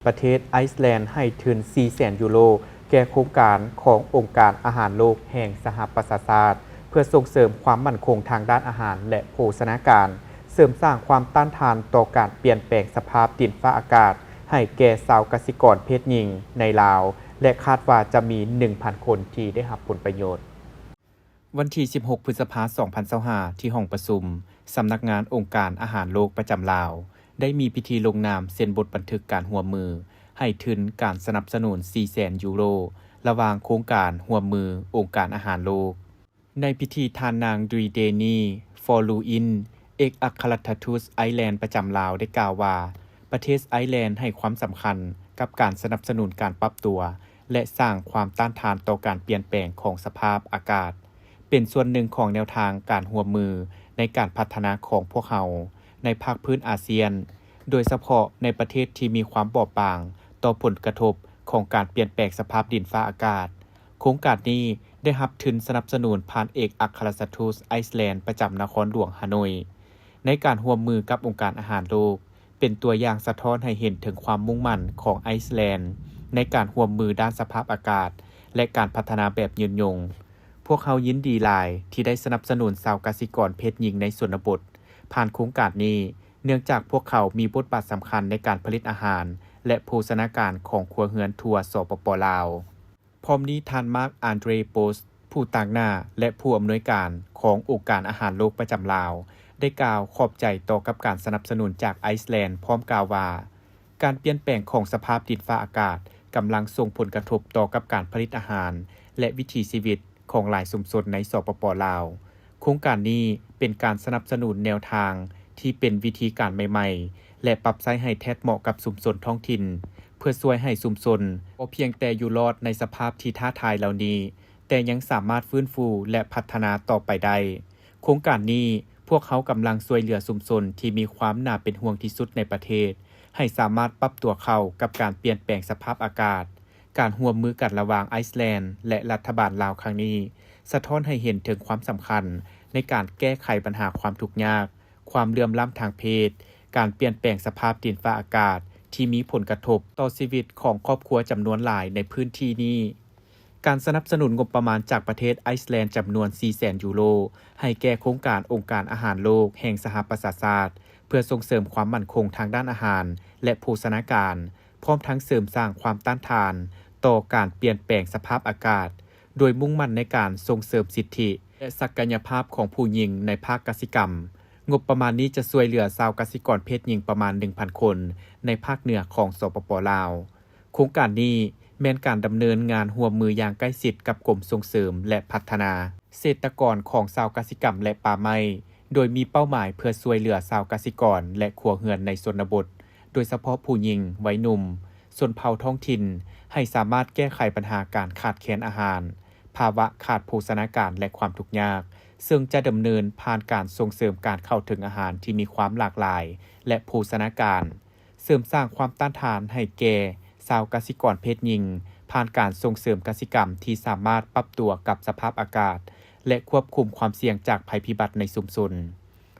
ປະເທດໄອສແລນໃຫ້ທຶນສີ່ແສນຢູໂຣ ແກ່ໂຄງການຂອງອົງການອາຫານໂລກແຫ່ງສະຫະປະຊາຊາດ ເພື່ອສົ່ງເສີມຄວາມໝັ້ນຄົງທາງດ້ານອາຫານ ແລະ ໂພຊະນາການ, ເສີມສ້າງຄວາມຕ້ານທານຕໍ່ການປ່ຽນແປງສະພາບດິນຟ້າອາກາດ ໃຫ້ແກ່ຊາວກະສິກອນເພດຍິງໃນລາວ ແລະ ຄາດວ່າຈະມີໜຶ່ງພັນຄົນທີ່ໄດ້ຮັບຜົນປະໂຫຍດ. ວັນທີສິບຫົກ ພຶດສະພາ ສອງພັນຊາວຫ້າ ທີ່ຫ້ອງປະຊຸມສຳນັກງານອົງການອາຫານໂລກປະຈຳລາວ ໄດ້ມີພິທີລົງນາມເຊັນບົດບັນທຶກການຮ່ວມມືໃຫ້ທຶນການສະໜັບສະໜູນສີ່ແສນຢູໂຣ ລະຫວ່າງໂຄງການຮ່ວມມືອົງການອາຫານໂລກ. ໃນພິທີ ທ່ານນາງ Drideni Foluin ເອກອັກຄະລັດຖະທູດໄອແລນປະຈຳລາວ ໄດ້ກ່າວວ່າ ປະເທດໄອແລນໃຫ້ຄວາມສຳຄັນກັບການສະໜັບສະໜູນການປັບຕົວ ແລະ ສ້າງຄວາມຕ້ານທານຕໍ່ການປ່ຽນແປງຂອງສະພາບອາກາດ ເປັນສ່ວນໜຶ່ງຂອງແນວທາງການຮ່ວມມືໃນການພັດທະນາຂອງພວກເຮົາໃນພາກພື້ນອາຊຽນ, ໂດຍສະເພາະໃນປະເທດທີ່ມີຄວາມບອບບາງຕໍ່ຜົນກະທົບຂອງການປ່ຽນແປງສະພາບດິນຟ້າອາກາດ. ໂຄງການນີ້ໄດ້ຮັບທຶນສະໜັບສະໜູນຜ່ານເອກອັກຄະລັດຖະທູດໄອສແລນປະຈຳນະຄອນຫຼວງຮາໂນຍ ໃນການຮ່ວມມືກັບອົງການອາຫານໂລກ, ເປັນຕົວຢ່າງສະທ້ອນໃຫ້ເຫັນເຖິງຄວາມມຸ່ງໝັ້ນຂອງໄອສແລນໃນການຮ່ວມມືດ້ານສະພາບອາກາດ ແລະ ການພັດທະນາແບບຍືນຍົງ. ພວກເຮົາຍິນດີຫຼາຍທີ່ໄດ້ສະໜັບສະໜູນຊາວກະສິກອນເພດຍິງໃນຊົນນະບົດ ຜ່ານໂຄງການນີ້, ເນື່ອງຈາກພວກເຂົາມີບົດບາດສຳຄັນໃນການຜະລິດອາຫານ ແລະ ໂພຊະນາການຂອງຄົວເຮືອນທົ່ວ ສປປ ລາວ. ພ້ອມນີ້, ທ່ານ Mark Andre Post ຜູ້ຕາງໜ້າ ແລະ ຜູ້ອຳນວຍການຂອງອົງການອາຫານໂລກປະຈຳລາວ ໄດ້ກ່າວຂອບໃຈຕໍ່ກັບການສະໜັບສະໜູນຈາກໄອສແລນ ພ້ອມກ່າວວ່າ ການປ່ຽນແປງຂອງສະພາບດິນຟ້າອາກາດກຳລັງສົ່ງຜົນກະທົບຕໍ່ກັບການຜະລິດອາຫານ ແລະ ວິຖີຊີວິດຂອງຫຼາຍຊຸມຊົນໃນ ສປປ ລາວ. ໂຄງການນີ້ເປັນການສະໜັບສະໜູນແນວທາງທີ່ເປັນວິທີການໃໝ່ໆ ແລະ ປັບໃຊ້ໃຫ້ແທດເໝາະກັບຊຸມຊົນທ້ອງຖິ່ນ ເພື່ອຊ່ວຍໃຫ້ຊຸມຊົນບໍ່ພຽງແຕ່ຢູ່ລອດໃນສະພາບທີ່ທ້າທາຍເຫຼົ່ານີ້, ແຕ່ຍັງສາມາດຟື້ນຟູ ແລະ ພັດທະນາຕໍ່ໄປໄດ້. ໂຄງການນີ້, ພວກເຮົາກຳລັງຊ່ວຍເຫຼືອຊຸມຊົນທີ່ມີຄວາມໜ້າເປັນຫ່ວງທີ່ສຸດໃນປະເທດ ໃຫ້ສາມາດປັບຕົວເຂົ້າກັບການປ່ຽນແປງສະພາບອາກາດ. ການຮ່ວມມືກັນລະຫວ່າງໄອສແລນ ແລະ ລັດຖະບານລາວຄັ້ງນີ້ ສະທ້ອນໃຫ້ເຫັນເຖິງຄວາມສຳຄັນໃນການແກ້ໄຂບັນຫາຄວາມທຸກຍາກ, ຄວາມເຫຼື່ອມລ້ຳທາງເພດ, ການປ່ຽນແປງສະພາບດິນຟ້າອາກາດທີ່ມີຜົນກະທົບຕໍ່ຊີວິດຂອງຄອບຄົວຈຳນວນຫຼາຍໃນພື້ນທີ່ນີ້. ການສະໜັບສະໜູນງົບປະມານຈາກປະເທດໄອສແລນຈຳນວນສີ່ແສນຢູໂຣ ໃຫ້ແກ່ໂຄງການອົງການອາຫານໂລກແຫ່ງສະຫະປະຊາຊາດ ເພື່ອສົ່ງເສີມຄວາມໝັ້ນຄົງທາງດ້ານອາຫານ ແລະ ໂພຊະນາການ, ພ້ອມທັງເສີມສ້າງຄວາມຕ້ານທານຕໍ່ການປ່ຽນແປງສະພາບອາກາດ, ໂດຍມຸ່ງໝັ້ນໃນການສົ່ງເສີມສິດທິ ແລະ ສັກກະຍະພາບຂອງຜູ້ຍິງໃນພາກກະສິກຳ. ງົບປະມານນີ້ຈະຊ່ວຍເຫຼືອຊາວກະສິກອນເພດຍິງປະມານໜຶ່ງພັນຄົນໃນພາກເໜືອຂອງ ສປປ ລາວ. ໂຄງການນີ້ແມ່ນການດຳເນີນງານຮ່ວມມືຢ່າງໃກ້ຊິດກັບກົມສົ່ງເສີມ ແລະ ພັດທະນາເສດຖະກອນຂອງຊາວກະສິກຳ ແລະ ປ່າໄມ້, ໂດຍມີເປົ້າໝາຍເພື່ອຊ່ວຍເຫຼືອຊາວກະສິກອນ ແລະ ຄົວເຮືອນໃນຊົນນະບົດ, ໂດຍສະເພາະຜູ້ຍິງ, ໄວໜຸ່ມ, ຊົນເຜົ່າທ້ອງຖິ່ນ, ໃຫ້ສາມາດແກ້ໄຂບັນຫາການຂາດແຄນອາຫານ, ພາວະຂາດໂພຊະນາການ ແລະ ຄວາມທຸກຍາກ, ເຊິ່ງຈະດຳເນີນຜ່ານການສົ່ງເສີມການເຂົ້າເຖິງອາຫານທີ່ມີຄວາມຫຼາກຫຼາຍ ແລະ ໂພຊະນາການ. ເສີມສ້າງຄວາມຕ້ານທານໃຫ້ແກ່ຊາວກະສິກອນເພດຍິງ ຜ່ານການສົ່ງເສີມກະສິກຳທີ່ສາມາດປັບຕົວກັບສະພາບອາກາດ ແລະ ຄວບຄຸມຄວາມສ່ຽງຈາກໄພພິບັດໃນຊຸມຊົນ,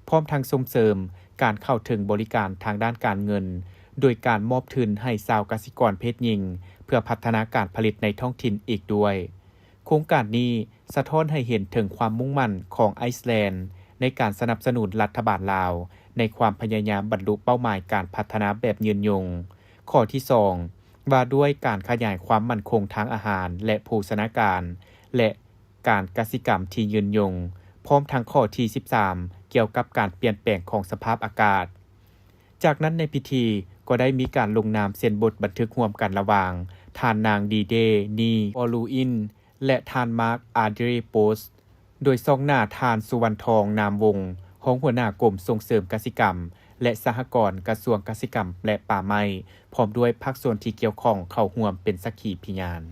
ພ້ອມທັງສົ່ງເສີມການເຂົ້າເຖິງບໍລິການທາງດ້ານການເງິນ ໂດຍການມອບທຶນໃຫ້ຊາວກະສິກອນເພດຍິງ ເພື່ອພັດທະນາການຜະລິດໃນທ້ອງຖິ່ນອີກດ້ວຍ. ໂຄງການນີ້ສະທ້ອນໃຫ້ເຫັນເຖິງຄວາມມຸ່ງໝັ້ນຂອງໄອສແລນໃນການສະໜັບສະໜູນລັດຖະບານລາວ ໃນຄວາມພະຍາຍາມບັນລຸເປົ້າໝາຍການພັດທະນາແບບຍືນຍົງ. ຂໍ້ທີສອງ ວ່າດ້ວຍການຂະຫຍາຍຄວາມໝັ້ນຄົງທາງອາຫານ ແລະ ໂພຊະນາການ ແລະ ການກະສິກຳທີ່ຍືນຍົງ, ພ້ອມທັງຂໍ້ທີສິບສາມ ກ່ຽວກັບການປ່ຽນແປງຂອງສະພາບອາກາດ. ຈາກນັ້ນໃນພິທີກໍໄດ້ມີການລົງນາມເຊັນບົດບັນທຶກຮ່ວມກັນລະຫວ່າງ ທ່ານນາງ ດີເດ ນີ ຟອລູອິນ ແລະ ທ່ານ ມາກ ອາເດຣ ໂປສ ໂດຍສ່ອງໜ້າທ່ານ ສຸວັນທອງ ນາມວົງ ຮອງຫົວໜ້າກົມສົ່ງເສີມກະສິກຳ ແລະ ສະຫະກອນ ກະຊວງກະສິກຳ ແລະ ປ່າໄມ້ ພ້ອມດ້ວຍພາກສ່ວນທີ່ກ່ຽວຂ້ອງເຂົ້າຮ່ວມເປັນສັກຂີພິຍານ.